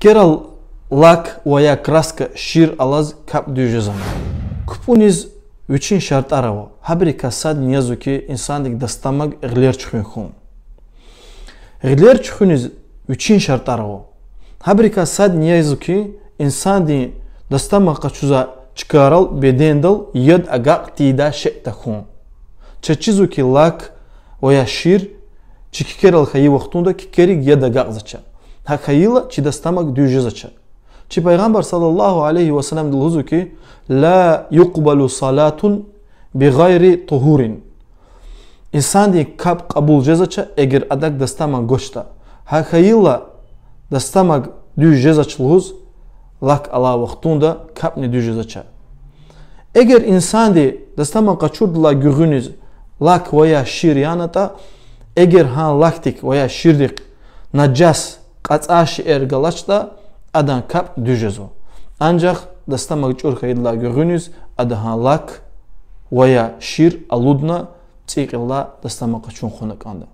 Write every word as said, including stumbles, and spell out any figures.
Кикерал лак ва я краска шир алаз капӀ дуьз жезвани? КапӀуниз вичин шартӀар ава. Гьабурукай садни язва хьи, инсандик дастамаг гъилер чуьхуьн хьун. Гъилер чуьхуьниз вичин шартӀар ава. Гьабурукай садни язва хьи, инсандин дастамаг къачузвай чкайрал, бедендал яд агакь тийидай шей тахьун. Чаз чизва хьи, лак ва я шир чи кикерал хьайи вахтунда кикерик яд агакьзавач. ГьакӀ хьайила чи дастамаг дуьз жезвач. Чи Пайгъамбар صلى الله عليه وسلمди лугьузва хьи, لا يقبل صلاة بغير طهور. Инсандин капӀ кьабул жезвач, эгер адак дастамаг гвачтӀа. ГьакӀ хьайила дастамаг дуьз жезвач лугьуз, лак алай вахтунда капӀни дуьз жезвач. Эгер инсанди дастамаг къачурдалай гуьгъуьниз лак ва я шир янатӀа, эгер гьа лакдик ва я ширдихъ нажас, кьацӀай шейэр галачтӀа, адан капӀ дуьз жезва. Анжах дастамаг чӀур хьайидалай гуьгъуьниз ада гьа лак ва я шир алудна, цӀийи кьилелай дастамаг къачун хъувуна кӀанда.